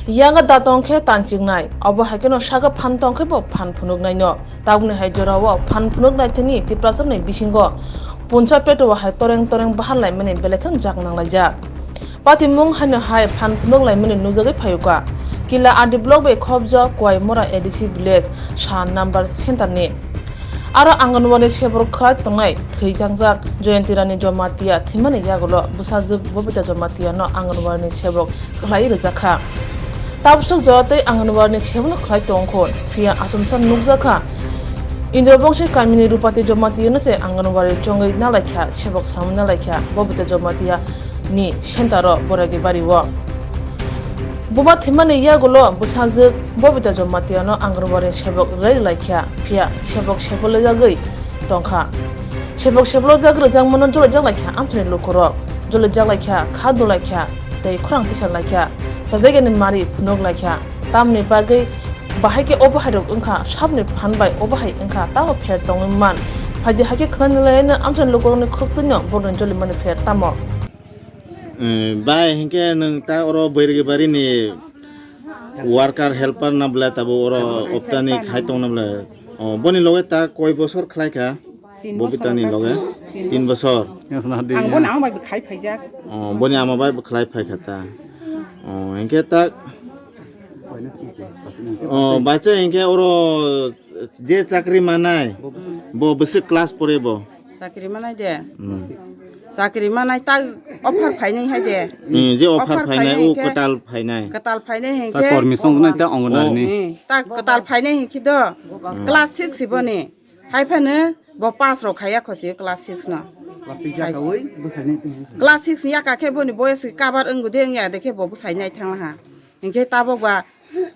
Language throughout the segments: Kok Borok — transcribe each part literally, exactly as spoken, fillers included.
Yanga da tong khe tanchiknai, obo hai kheno saka phan tong khe bo phan phunuknaino. Tabukni hai jorao phan phunuknai thani Tiprasarokni bisingo puncha peto hai toreng toreng bahar laimani belai kheno jak nanglaijak. Patimung haino hai phan phunuk laimani nukjagwi phaiyoka. Kila R D block bai khobjak Kuaimora A D C village sa number center ni. Aro Anganwadi sebok khlai tongnai thwijangjak Jayanti Rani Jamatia thwimani yagulo bwsajwk Bobita Jamatia no Anganwadi ni sebok khlai rwjak kha. Tabswk jora tei Anganwadi ni sebokno khlai tong kho, phiya achomsa nukjak kha. Indrabongsi kamini Rupati Jamatia no se Anganwadi chongwi nalaikha, sebok samwi nalaikha Bobita Jamatia ni center o Boraigwi bari o. Buma thwimani yagulo bwsajwk Bobita Jamatia no Anganwadi sebok rwlai laikha, phiya sebok sebolajagwi tongkha. Sebok sebolajak rwjakmano jolojak laikha amchaini lukurok, jolojak laikha, kha dulaikha tei khorang tisa laikha, sajagani mari phunuk laikha. Tamni bagwi bahai khe obo hairok wngkha, sabni phan bai obo hai wngkha, tamo pher tongwi man. Phaidi hai khe khwnani laino amchaini lukurokni khwktwino borokni jolimani pher tamo. Eh, bai, hinkhe nwng ta oro Boirigi bari ni worker helper na bwle, tabo oro optani khai tong na bwle. Oh, boni loge ta koi bosor khlai kha? Bobita ni loge? Tin bosor. Ang boni ama bai bo khai phaijak. Oh, boni ama bai bo khlai phai kha ta. Oh, hinkhe ta, oh, bacha hinkhe oro je chakri manai, bo bwswk class pore bo? Chakri manai de. Hmm. Chakri manai ta offer phainai hai de. Hmm, je offer phainai, o kwtal phainai. Kwtal phainai hai ta khe. Kormi songnai ta Anganwadi ni. Hmm, ta kwtal phainai hai khe do. Class six si boni. Hai phano bo pass rok khaiya khosi class six no. Class six ya kawi bwsai nai tong. Class six ya ka khe boni boyes kabar wngwi de wngya de khe bo bwsai nai thang ha. Hinkhe tabok ba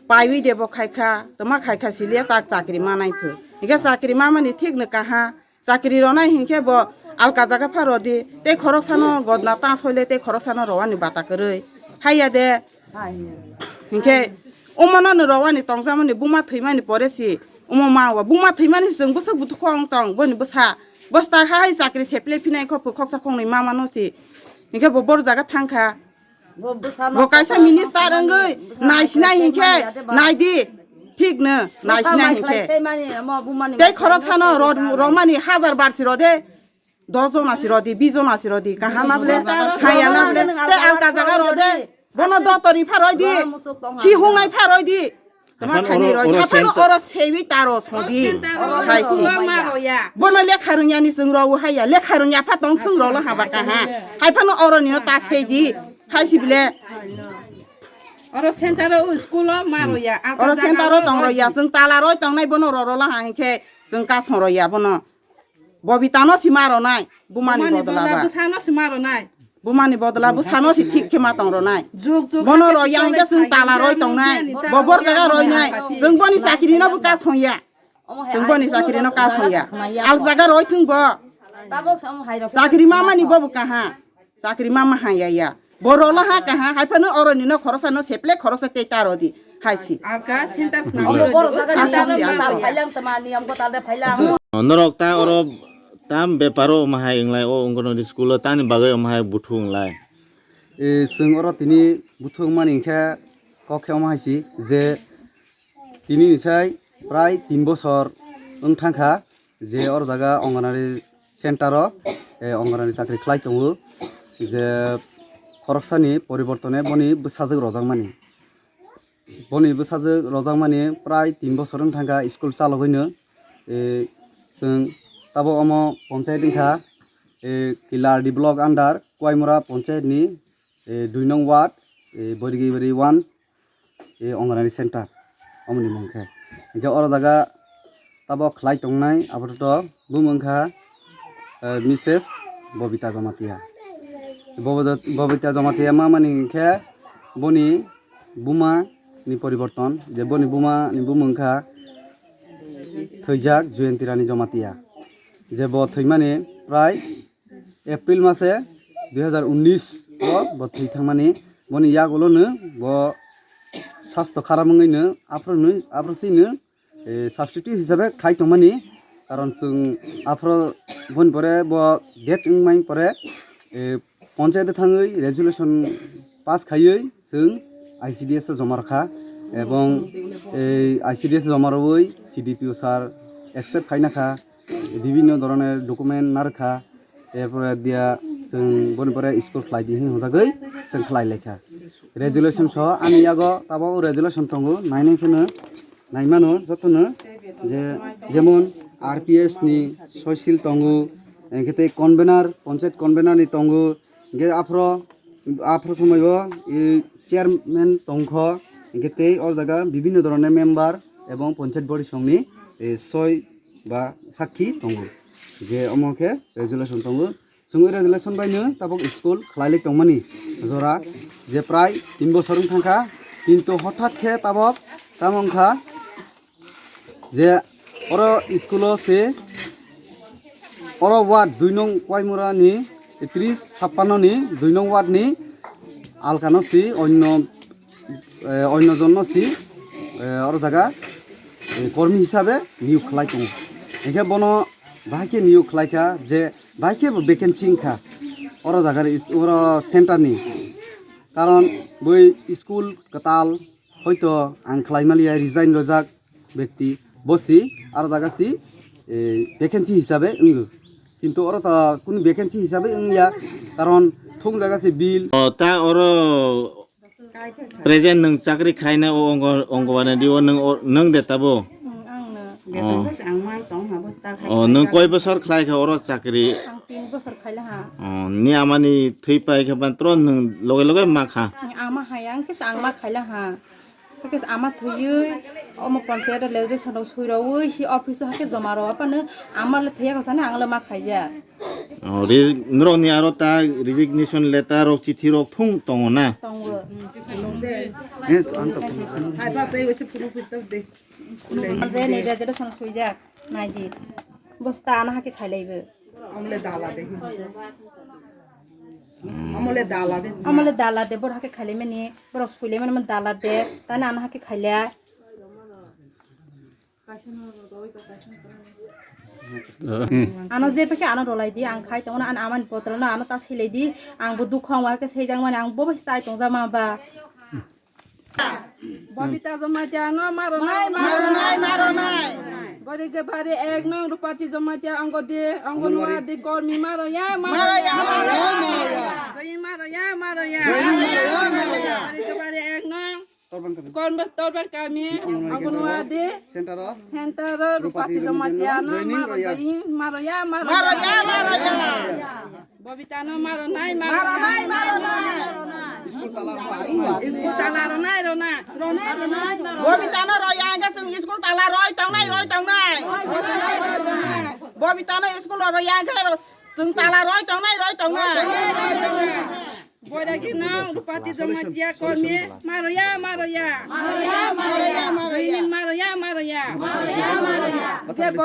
paiwi de bo khai kha, toma khai kha siliya ta chakri manai phu. Hinkhe chakri mamani thik no kaha. Chakri ronai hinkhe bo alka jaga pha rodi, tei khoroksano godna ta soile tei khoroksano rowani bata kwrwi. Haiya de. Hinkhe omono no rowani tongjakmani buma thwimani pore si omo ma wa buma thwimani si chwng bwswk buthukho wng tong boni bwsa. Bwsa ta hai chakri seple phinai kho khoksa khoknwi ma mano si. Hinkhe bo bor jaga thang kha. Bo kaisa minister wngwi naisinai hinkhe naidi. Thik no naisinai hinkhe. Tei khoroksano ro-, romani hajar bar si rode. Dos jona si rodi, bis jona si rodi, kaham na bole, haya na bole, te alka jaga rode, bono dotori pha roi di, khi hungnai pha roi di. Tama khaini roi di, haphano oro sewi taro sodi. Haisi. Bono lekha rungya ni chwng roi haya, lekha rungya pha tong thung rolo haba kaha. Haiphano oro nino ta sei di, haisi bile. Oro center o school o ma roya, oro center o tong roya, chwng tala roi tongnai bono roro laha hinkhe chwng kasong roya bono. Bobita no si ma ronai, bumani bodola ba. Bwsano si ma ronai. Bumani bodola bwsano si thik khe ma tong ronai. Bono roya hinkhe chwng tala roi tongnai. Bobor jaga roi nai. Chwng boni chakri no bwka songya. Chwng boni chakri no ka songya. Al jaga roi thung bo. Chakri mamani bo bwka ha. Chakri mama ha ya ya. Boro lo ha kaha, hai phano oro nino khoroksa no seple khoroksa tei taro di. Hai si. Alka center swnam. Oro boro jaga ni center niyam swnam. Phailang tama niyam ko talde phailang. Norok ta oro tam beparo ma hai inglai o Anganwadi school o tani bagwi ma hai buthu inglai. E, chwng oro tini buthu mani khe kok khe ma hai si je tini ni sai prai tin bosor wng thang kha. Je oro jaga Anganwadi center o, eh, Anganwadi chakri khlai tongo, je khoroksani poribortone boni bwsajwk rojakmani. Boni bwsajwk rojakmani prai tin bosor wng thang kha school chalogwino. Eh, chwng tabo omo ponchayat wng kha, eh, Kilardi block under Kuaimura ponchayat ni, eh, dui nong ward, eh, Boirigi bari one, e Anganwadi center omoni mung khe. Hinkhe oro jaga tabok khlai tongnai apatot bumung kha, eh, Misses Bobita Jamatia. Bobita, Bobita Jamatia ma mani hinkhe boni buma ni poriborton, je boni buma ni bumung kha thwijak Jayanti Rani Jamatia. Je bo thwimani prai April mase dui hazar unnish o bo thwi thangmani, boni yagulo no bo sasto kharap wngwi no aphuru no, aphuru swi no, eh, substitute hisabe khai tongmani, karon chwng aphuru boni pore bo death wngmani pore, eh, ponchayat thangwi resolution pass khaiwi chwng I C D S o joma rwkha, ebong ei I C D S joma rwui C D P O sir accept khaina kha, bibhinno dhoroner document narwkha, erpore dia chwng boni pore school khlai di hinwi hwnjagwi chwng khlai laikha. Resolution soho ani yago tabok resolution tongo, nainai kheno naimano jotono je jemon R P S ni soisil tongo, hwnkhe tei convener, panchayat convener ni tongo, hwnkhe aphro, aphro somoi o, e, chairman tongkho, hwnkhe tei o jaga bibhinno dhoroner member ebong panchayat body songni, e, soi ba sakhi tongo, je omo khe resolution tongo. Chwng resolution bai no tabok school khlai lai tongmani jora je prai tin bosor wng thangkha, kintu hothat khe tabok tamo wngkha je oro school o se oro ward dui nong Koimura ni tris chappanno ni dui nong ward ni alkano si onno, eh, onno jonno si, eh, oro jaga, eh, kormi hisabe niyok khlai tongo. Hingkhe bono bahai khe niyok khlai kha je bahai khe bo vacancy wngkha oro jaga oro center ni. Karon bui school kwtal hoito ang khlai maliya resign rojak bekti bosi aro jaga si, eh, vacancy hisabe wngo. Kintu oro to kunu vacancy hisabe wngya, karon thung jaga si bill. O ta oro present nwng chakri khaina o ongo-, ongowani dio nwng o, nwng de tabo? Ang no. Beton sa ang mai tong ha bosta khai. O nwng koi bosor khlai kha oro chakri? Ang tin bosor khaila ha. O ni amani thwi pai kha ban tro nwng loge loge ma kha. Ang ama hai ang khe ang ma khaila ha. Hakhe ama thwiwi omo panchayat o legislation rok sui rogwi si office o hakhe joma rw apano ama le thwiya kosani ang le ma khaijak. O, ri-, norokni aro ta resignation letter rok chithi rok thung tongo na? Tongo. Yes, ang to. Hai ba tei wese phuru phit to de. Panchayat ni legislation sui jak nai di. Bosta ano hakhe khailaibo. Amle dala de. Amle dala de. Amle dala de bor hakhe khaile mani, bor suile mani dala de. Tani ano hakhe khaile. Ano je pake ano rolai di, ang khai tongo ano amani potro no ano ta silai di, ang bo dukho ang hakhe seijak mani ang bo bai sai tong jama ba. Babita Jamatia no maro nai, maro nai, maro nai. Bari ke bari ek nong Rupati Jamatia angodi, angonwadi kormi maro ya, maro ya, maro ya, maro ya. Joyin maro ya, maro ya. Joyin maro ya, maro ya. Bari ke bari ek nong. Torban kami. Kormi Torban kami, angonwadi. Center of. Center of Rupati Jamatia no maro ya, maro ya, maro ya. Maro ya, maro ya. Bobita no maro nai, maro nai, maro nai. School tala rw nai. School tala rw nai, rw nai. Bobita no rw yang khe chwng school tala roi tong nai, roi tong nai. Bobita no school rw yang khe chwng tala roi tong nai, roi tong nai. Boiragi nang Rupati Jamatia kormi maro ya, maro ya. Maro ya, maro ya, maro ya. Joinin maro ya, maro ya. Maro ya, maro ya. Je bo